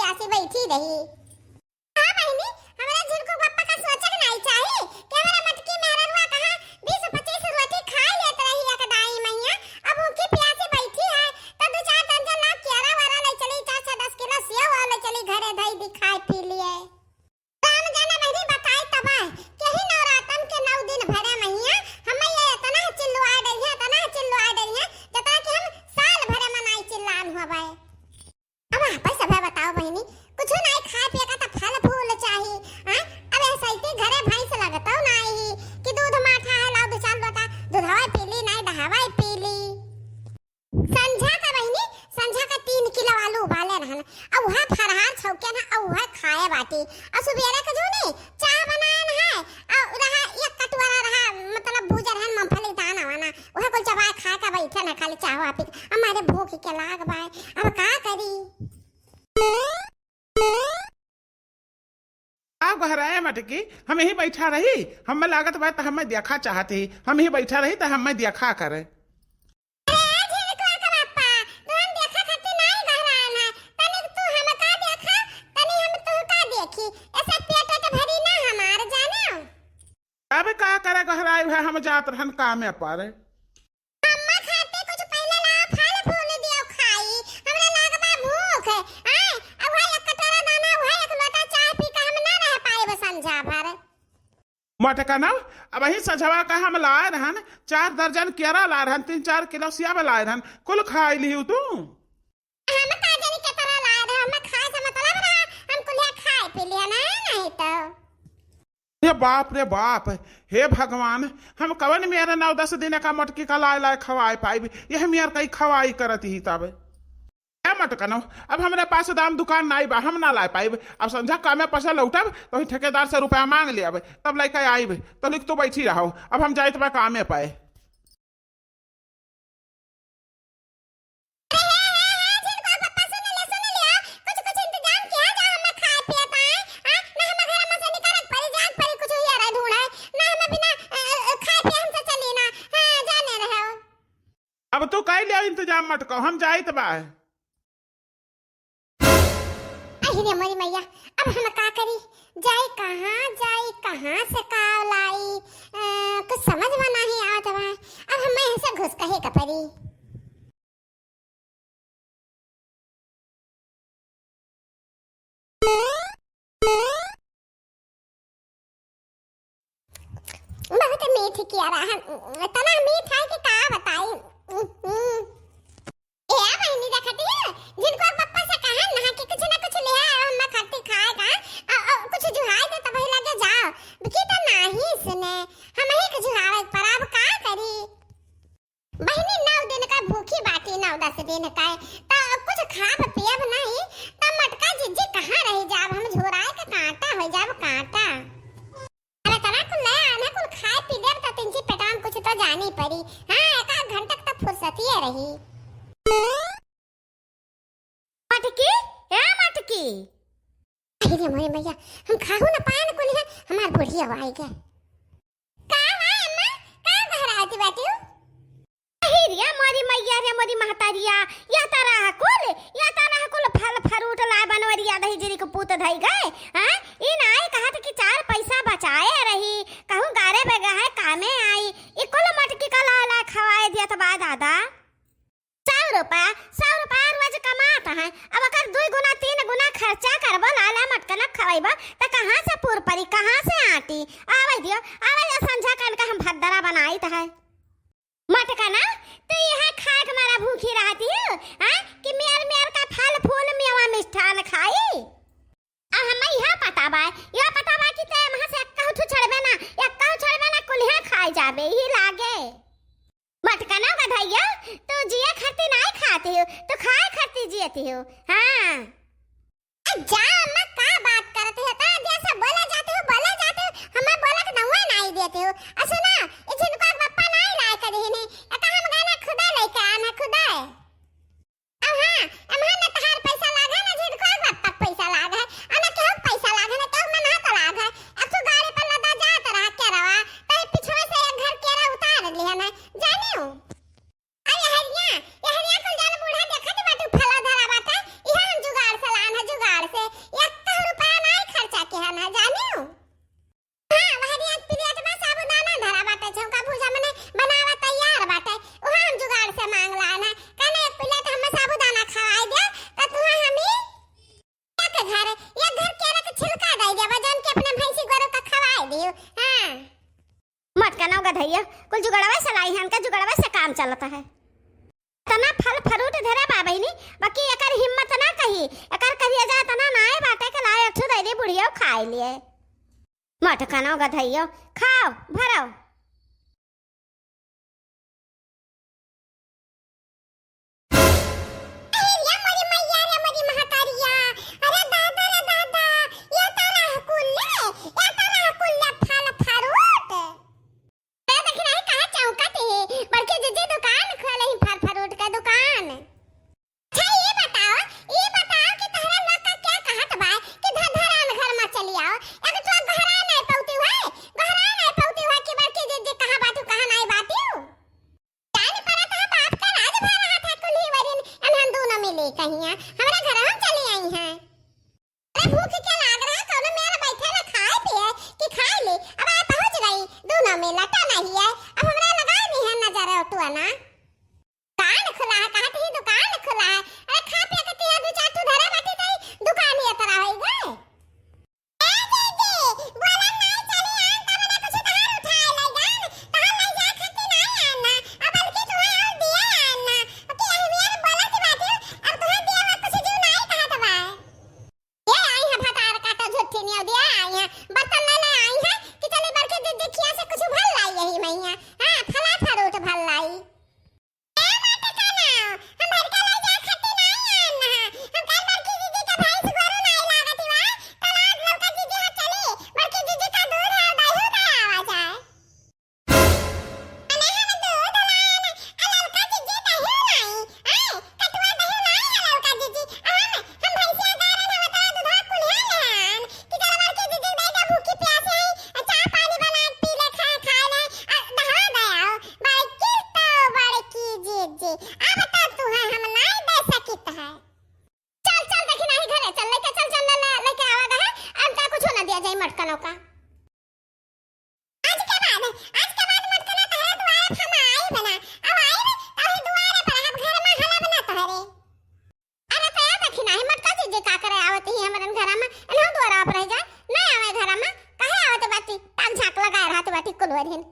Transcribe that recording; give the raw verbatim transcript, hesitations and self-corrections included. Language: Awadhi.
प्यासी बैठी रही। हाँ बहिनी, हमरा झिनकू पप्पा का सोचे के नाई चाही कि हमरा मटकी मेहररुआ कहाँ बीस पच्चीस रोटी खाई लेत रही एक दाई मइया, अब भूखी प्यासी बैठी है, तो दू चार दर्जन ला केरा वेरा ले चली, चार छह दस किलो सेव ले चली, घरे धई दी, खाए पी लिए। राम जाने बहिनी बताई तब है, केही नवरातन के नौ दिन भरे मइया, हमें ये इतना चिल्लुआ डरिया, इतना चिल्लुआ डरिया, जतना कि हम साल भरे मनाई चिल्लान होबे। अब आप सभे बताओ बहिनी, कुछ नाई खाए पिए का त फल फूल चाही, हाँ? अब ऐसे ही घरे भैंस लगतौ नाई कि दूध माठा है, लाओ दो चार लोटा दूधवा पी ली, नाई डहावा पी ली। संझा का बहिनी, संझा का तीन किलो आलू उबाले रहन, अब वह फरहार छौके ना, अब वह खाए बाटी, और सुबेरे के जो नी चाह बनाए ना है, और रहा एक कटोरा रहा, मतलब भूजे रहन मूंगफली दाना वाना, वह कुल चबाए खाए का बैठे ना, खाली चाह पी के। हमारे भूख के लाग बाय, अब का करी? का गोहराए मटकी, हम यही बैठा रही, हमें लागत बा त हमें देखा चाहत ही, हम यही बैठा रही त हमें देखा करे। अरे झिनकुआ के बापा, तू हम देखा खातिर नाई गोहराए ना, तनी तू हमका देखा, तनी हम तुहका देखी, ऐसे पेट वेट भरी ना हमार जाने। अब का करे गोहराए है, हम जात रहन कामे पर। अम्मा खातिर कुछ पहिले ला, फल फूल दियो खाई, हमरा लागबा भूख, आय, अब वही एक कटोरा दाना, वही एक लोटा चाय पी के हम ना रह पाएब संझा भर। मटकनव, अबहीं संझवा का हम लाए रहन, चार दर्जन केरा लाए रहन, तीन चार किलो सेब लाए रहन, कुल खाई लिहू तू। हम का जानी केतना लाए रहे, हमें खाए से मतलब रहा, हम कुल्हे खाए पी लिया ना, नहीं तो। रे बाप, रे बाप, हे भगवान, हम कवन मेरे नौ दस दिन का मटकी का लाए लाए खवाए पाइब, यह मेर कई खवाई करत ही तब। ए मटकनो, अब हमरे पास दाम दुकान नाई बा, हम ना लाए पाइब। अब संझा कामे पैसा लौटब, तो ही ठेकेदार से रुपया मांग लेब, तब लेके आइब। तो लिख तू बैठी रहो, अब हम जाइत बा कामे पे। अरे हे, हे, हे, झिनकुआ पप्पा, सुन ले, सुन ले, हाँ? कुछ, कुछ इंतजाम किया जा, हमें खाए पिए पाए, हाँ? ना हमें घर में से निकलत पड़ी, जात पड़ी, कुछ हुआ रहे ढूंढे, ना हमें बिना, अ, अ, खाए पिए हमसे चली ना, हाँ, जाने रहे हो। अब तू कई ले इंतजाम मटको, हम जाइत बा। अहि रे मोरी मैया, अब हम का करी? जाई कहाँ, जाई कहाँ से का लाई? अ, कुछ समझ में नाही आवत बा। अब हमें यहाँ से घुस कहे के पड़ी। बहुत मीठ किया रहा, इतना मीठ है कि का बताई। ए बहिनी, देखती है, झिनकुआ पप्पा से कहन ना कि कुछ ना कुछ ले आओ, हम खट्टी खाएगा, अ, अ, कुछ जुहाई दे तब लगे जाओ, की तो नाही सुने, हम ही के जुहावे पर अब का करी? बहिनी, नौ दिन का भूखी बाटी, नौ दस दिन का, तो कुछ खाब पियब नहीं, तो मटका जिज्जी कहाँ रह जाब, हम झोराए के कांटा हो जाब, कांटा। अरे तना कुल नया आने कुल खाए पी लेब त तिनची पेटाम कुछ तो जानी पड़ी। हाँ, एक आध घंटा तक फुर्सतिये रही। मटकी, ए मटकी। अरे रे मोरे मैया, हम खाहू न पाए न कुल है, हमार बुढ़िया आई गए। का हुआ अम्मा, का बहराती बाटी हो? अहिरिया मोरी मैया रे मोरी महतारिया, या तारा हकुल, या तारा हकुल फल फरूट लाए बनवरिया दही जिरी के पूत धई गए, हैं? ई नाई कहत कि चार पैसा बचाए रही, कहूँ गारे बेगा है कामे आई, ई कुल मटकी का लाए लाए खवाए दिया त बा दादा। सौ रुपया, सौ रुपया रोज कमात है, अब अगर दुई गुना तीन गुना खर्चा करबो लाए लाए मटकनक खवाइबो त कहाँ से पूर परी, कहाँ से आटी? आवे दियो, आवे दियो, संझा कान का हम भद्दरा बनाइत है। मटकना, तू यहाँ खाए के मारा भूखी रहती हो, हाँ? कि मेर मेर का फल फूल मेवा मिष्ठान खाई? अब हमें यह पता बा, यह पता बा कि ते वहाँ से एक्का उठू छड़बे ना, एक्का उठू छड़बे ना, कुल्हे खाए जाबे, यही लागे। मटकना गधैया, तू जिए खाती नाई खाती हो, तू खाए खाती जियती हो, हाँ। ए, जा अम्मा, का बात करत हो? इतना देर से बोले जाते हो, बोले जाते हो, हमें बोले के दउए नाई देते हो। आ सुना, ई झिनकुआ के पप्पा नाई लाए के देहिन है, एका हम गाना खुदा लेके आना, खुदा। अब हाँ, अम्मा न तहार पैसा लाग है, न झिनकुआ के पप्पा के पैसा लाग है, आ न केहू के पैसा लाग है, न केहू के मेहनत लाग है। अब तू गाड़ी पर लदा जात रहा केरवा, तो ई पिछवा से एक घर केरा उतार लिया ना, जानियो। अरे हरिया, ये हरिया कुल जान बूढ़ा देखत बाटू फला धरा बाटे, इहे हम जुगाड़ से लान है, जुगाड़ से। भैया, कुल जुगड़वे से लाई है, इनका जुगड़वे से काम चलता है। इतना फल फ्रूट धरे बा बहिनी, बाकी एकर हिम्मत ना कही, एकर कहिया जाए तना नाए बाटे के लाए एक ठो दे दे बुढ़िया खाए लिए। मटकनो गधइयो, खाओ, भरो। अरे मोरी मैया रे मोरी महतरिया, अरे दादा रे दादा, ये तारा कुल्ले, ये तारा कुल्ले फल फ्रूट। ए, देखी नाही कहाँ चौंकत ही, बड़की जीजी दुकान खोले ही, फल फ्रूट का दुकान। अच्छा, ई बताओ, ई बताओ कि तहरा लोग का क्या कहत बा कि धधरान घर में चली आओ? एक तो घरा नहीं पौती हुए, घरा नहीं पौती हुए कि बड़की जीजी कहाँ बाटू, कहाँ नहीं बाटू। जान पड़त है बाप का राज भर रहा था कुल्ही वरिन, अनहन दोनों मिली कहिया, हमरा घर हम चली आई हैं। अरे भूख के लाग रहा, कौनो मेर बैठे ना खाए पिए कि खाए ले। अब आए पहुँच गई, दोनों में लटा नहीं है। अब हमरा लगाए नहीं है नजर ओटुआ ना। दुकान खुला है, कहत ही दुकान खुला है। अरे खा पिए के तिया दू चार ठो धरे बाटी तई दुकान ये तरह होई गए। ए दीदी, बोला नहीं चली आन, तब ना कुछ तहार उठाए ले जान, तहार ले जाए खातिर नहीं आन ना। अब बल्कि तुम्हें और दिए आन ना। अब कि अहमियत बोलत बाटी, अब तुम्हें दिए हुआ कुछ जीव नहीं कहत बा। ये आई है भतार काटा झुट्ठी नियो दिया आई है। बर्तन ले ले आई है कि चले बड़की दीदी खिया से कुछ भल लाई यही मैया। हाँ, फला फ्रूट भल लाई। ए बात का ना, हम भर के ले जा खत्ती नहीं आन ना। हम कल बड़की दीदी के भैंस गोरू नहीं लागत बा, तो आज लौका दीदी हाथ चली, बड़की दीदी का दूध है, दही का आवा जाए। अने हम दूध लायन, आ ललका जीजी दही लाई, आय, कटुआ दही लाई, आ ललका जीजी, आ हम, हम भैंसिया गारन, हम तोरा दूधवा कुल्हिया लेहन, कि चल बड़की जीजी दे दे, भूखी प्यासी है, आ चाह पानी बना के पी ले, खाए, खाए ले, आ दहा दे आओ, बड़की तो बड़की जीजी, अब तो तू है, हम नहीं दे सकित है। चल, चल, देखी नाही घरे, चल, लेके चल, चल, ले, ले, लेके आवा दे, हम का कुछ ना दिया जाई मटकनों का। आज के बाद, आज के बाद मटकना तहरे दुआरे पर हम आइब ना। अब आइब, तहरे दुआरे पर हम घर में हलब ना तहरे। अरे तो यार देखी नाही मटका जीजी का करे आवत ही हमरन घर में, एनहु दुआरा पर रह जाए, नहीं आवे घर में, काहे आवत बाटी, ताक झांक लगाए रहत बाटी कुलवरिन।